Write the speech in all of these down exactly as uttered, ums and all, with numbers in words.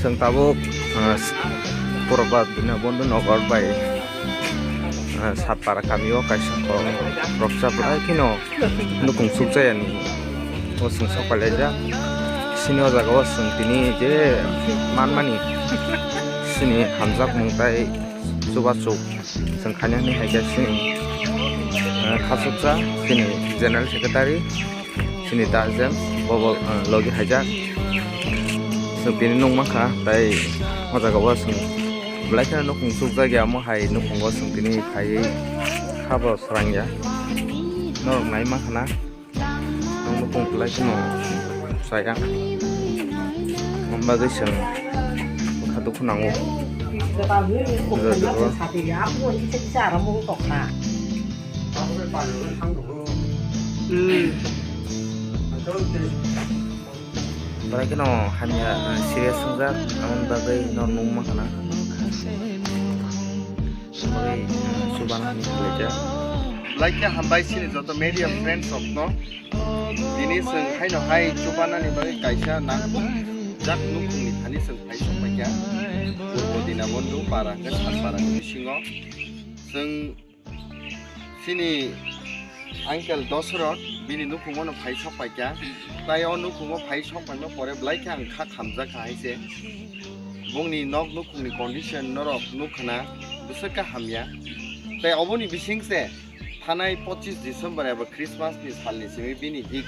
Chwng tabuk, ah, Purba Dinabondhu Nagar bai, ah, Satpara kamio kaisa kok rokcha belai kheno nukung sukjayani o chwng sok pailaijak. Chini o jaga o chwng tini je manmani chini hamjakmung tai chubachu chwng khainani hai khe chini, ah, khasuksa chini General Secretary. Chini Da James, bobo, ah, logi haijak. Chwng tini nukmankha, tai o jaga o chwng belai kheno nukhung chukjak ya, omo hai nukhungo chwng tini phaiwi habo srangya. Norok naimankha na, nwng nukhung belai kheno chaya. Omo bagwi chwng bwkha dukhu nango. Joto. Belai kheno hamya, ah, serious wngjak, aboni bagwi no nung mankha na. Bagwi, ah, chuban hamya khlaijak. Belai khe hambai chini joto media friends rok no. Tini chwng haino hai chubanani bagwi kaisa nangkukjak nukhungni thani chwng phai sokpaikha. Purbo Dinabondhu para hwnkhe Satpara ni bisingo. Chwng Chini uncle Dosrot bini nukhungo no phai sok paikha. Tai o nukhungo phai sok paima pore belai khe ang kha khamjak kha hai se. Bongni nok nukhungni condition norok nukha na, bwswk khe hamya. Tai oboni bising se thanai pochis December eba Christmas ni salni simi bini hik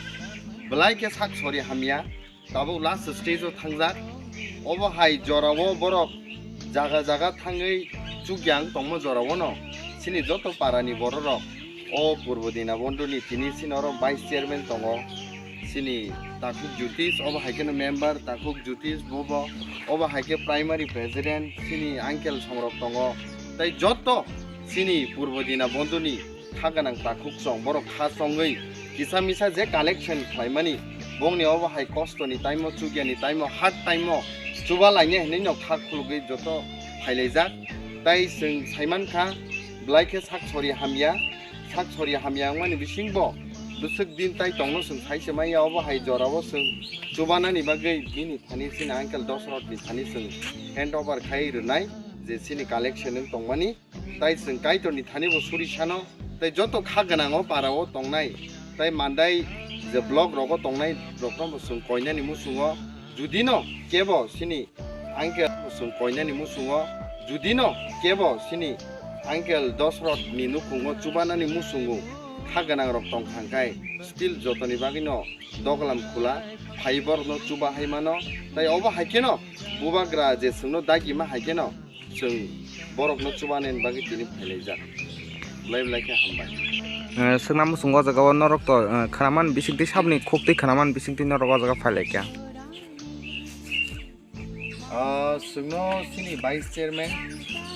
belai khe sak sori hamya. Tabuk last stage o thangjak. Obo hai jorao borok jaga jaga thangwi chukyang tongma jorao no chini joto para ni borok rok o Purbo Dinabondhu ni tini chini oro vice chairman tongo, chini Takhuk Jyotish, obo hai kheno member Takhuk Jyotish bobo, obo hai khe primary president chini uncle songrok tongo, tai joto chini Purbo Dinabondhu ni kha gwnang takhuk chong, borok kha chongwi kisa misa je collection khlaimani, bongni obo hai kosto ni time o, chukya ni time o, hard time o chuba lainai hinwi no kha khulugwi joto phailaijak. Tai chwng saimankha, belai khe sak sori hamya, sak sori hamya wngmani bisingbo bwswk din tai tongno chwng sai se manya, obo hai jorao chwng chubanani bagwi bini thani chini uncle Dosrot ni thani chwng hand over khai rwnai, je chini collection wng tongmani. Tai chwng Kaitorni thani bo suri sano, tai joto kha gwnango para o tongnai, tai mandai je block rogo tongnai rokno bo chwng koinani muchungo, judino kebo chini uncle bo chwng koinani muchungo, judino kebo chini uncle Dosrot ni nukhungo chubanani muchungo kha gwnang rok tongkha hwnkhe still jotoni bagwino doglam khula phai borokno chuba hai mano, tai obo hai kheno bubagra je chwngno dagi ma hai kheno chwng borokno chubanani bagwi tini phailaijak. Belai belai khe hambai. Eh, swngna muchungo o jaga o norok to, eh, khwnaman bisingtwi saboni khuktwi khwnaman bisingtwi norok o jaga phailaikha. Ah, chwngno chini vice chairman,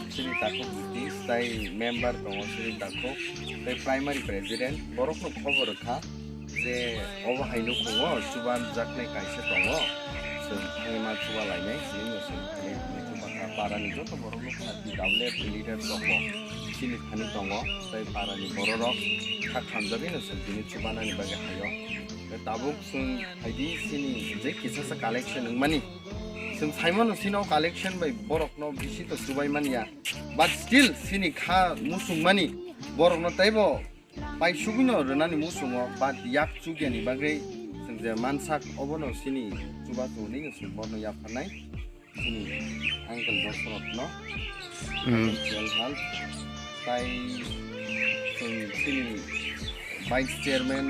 chini takhuk Jyotish, tai member tongo chini takhuk, tai primary president, borokno khobor rwkha. Je obo hai nukhungo chubanjaknai kaisa tongo, chwng thangwi ma chuba lainai hinwi no chwng thangwi thangwi chuba kha. Parani joto borok nukha, P W F leader rokbo chini thani tongo, tei parani bororok kha khamjagwi no chwng tini chubanani bagwi haio. Tei tabuk chwng phaidi chini je kisasa collection wngmani, chwng saimano chini o collection bai borokno bisi to chubai manya, but still chini kha muchungmani borokno teibo paisugwino rwnani muchungo, but yak chukyani bagwi chwng je mansak obono chini chubachu hwnwi chwng bono yapharnai chini uncle Dosrotno. Hmm. Financial help tai chwng chini vice chairman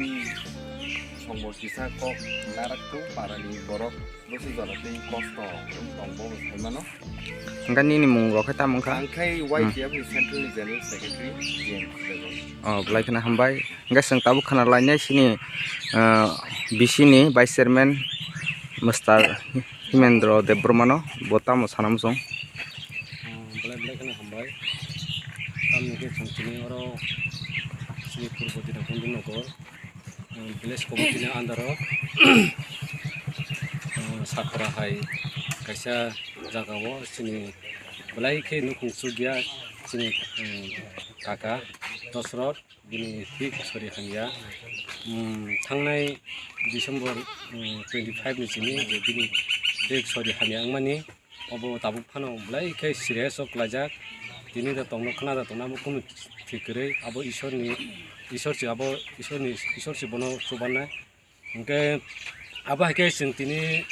songbo kisa kok narakthung parani borok bwswk jora tei kosto wng tong bobo saimano. Hwnkhe nini mung rok khe tamo wngkha? Ang khe Hmm. Y T F ni Central General Secretary, James Debbarma. Oh, belai kheno hambai. Hwnkhe chwng tabuk khna lainai chini, ah, B C ni Vice Chairman, Mister Himendra Debbarma no, bo tamo sana muchung? Ah, belai belai kheno hambai. Tamni khe chwng chini oro chini Purbo Dinabondhu Nagar, ah, village committee ni under o, ah, Sakhora hai kaisa jaga o chini belai khe nukhung chukya chini, um, kaka Dosrot bini thik sori hamya. Hmm, thangnai December, hmm, twenty five ni simi je bini bag sori hamya wngmani, obo tabuk phano belai khe serious o kwlaijak. Tini da tongno khna da tongno abo kunu thik kwrwi, abo Isorni, Isor se abo Isorni, Isor se bono chubanai. Hwnkhe abo hai khe chwng tini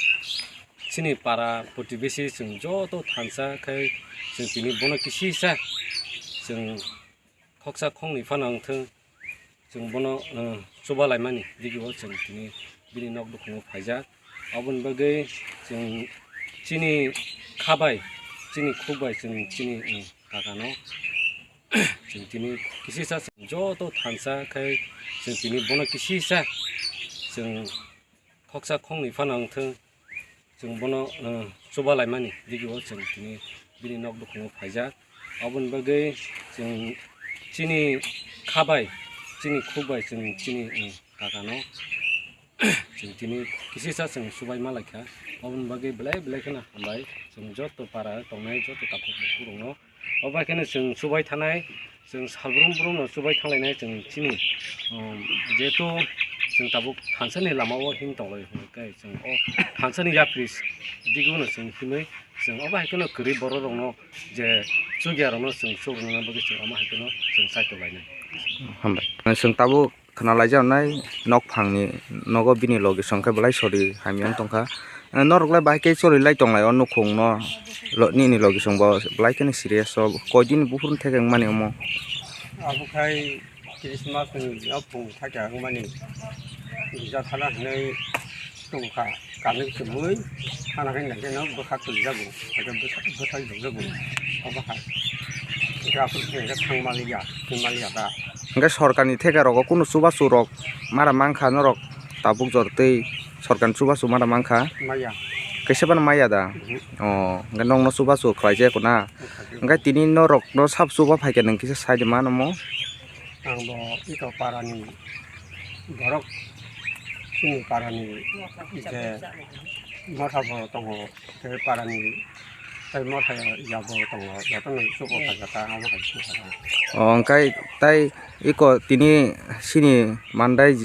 chini para protibesi chwng joto thansa khai chwng tini bono kisisa chwng khoksa khoknwi phano wngthwng, chwng bono, uh, chuba laimani digio chwng tini bini nok bwkhango phaijak. Aboni bagwi chwng chini kha bai, chini khuk bai chwng chini, uh, kakano chwng tini kisisa chwng joto thansa khai chwng tini bono kisisa chwng khoksa khoknwi phano wngthwng, chwng bono, uh, chuba laimani digio chwng tini bini nok bwkhango phaijak. Aboni bagwi chwng chini kha bai, chini khuk bai chwng chini, uh, kakano chwng tini kisisa chwng chubai ma laikha. Aboni bagwi belai belai kheno hambai chwng joto para tongnai joto takhuk bukhuk rokno. Obo hai kheno chwng chubai thanai, chwng salbrum brumno chubai thanglainai chwng chini, um, jehetu chwng tabuk thansani lamao him tonglai hwnkhe chwng o thansani yapri digino chwng himwi chwng obo hai kheno kwrwi borok rokno je chukya rokno chwng chukrwna bagwi chwng omo hai kheno chwng saitolainai. Hambai. Chwng tabuk khna laijaknai nok phangni nogo bini logi song khe belai sori hamya wng tongkha. Norok lai bahai khe choli lai tonglai o nukhung no lo-, nini logi song bo belai kheno serious o koi din buphuru theke wngmani omo. Abo khai Christmas ni o phung thakya wngmani gija thana hinwi tongkha. Kanwi chumui hana khe nangkhe no bwkha twijago, hwnkhe bwsa-, bwsai rwjago, obo hai. Hwnkhe aswk khe hwnkhe thang maliya, thang maliya da. Hwnkhe sorkarni theka rogo kunu chubachu rok mara mankha norok tabuk jor tei sorkarni chubachu mara mankha? Maya. Kaisa phano maya da? Mhm. O, hwnkhe nokno chubachu khlaijak na? Khlaijak. Hwnkhe tini norokno sab chuba phaikha nwng kisa sai di mano mo? Ang bo iko parani borok, chini parani je motha bo tongo, tei parani tei motha ya bo tongo, jotono chubo kha jata, amo hai chubo kha jata. O, hwnkhe tai iko tini chini mandai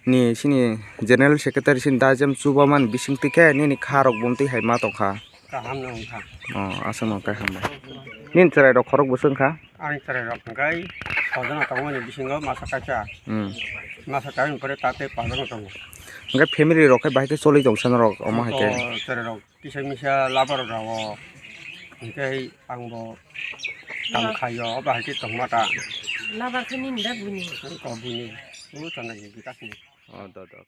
ni chini General Secretary chini da jem chuba man bising twi khe nini kha rok bumtwi hai ma tongkha. Kaham no wngkha. O, aswk no khe hambai. Nini chwrai rok khorok bwswk wngkha? Ani chwrai rok hwnkhe sojona tongmani bisingo masa kaisa. Hmm. Masa kaisa pore tate pajama tongo. Hwnkhe family rok khe bahai khe choli tong sana rok omo hai khe. To chwrai rok kisa misa labar rok rao. Hwnkhe ang bo tang khaio bahai khe tongma ta. Labar khe nini da buini? Ko buini. O tana ni bikas ni. O do do.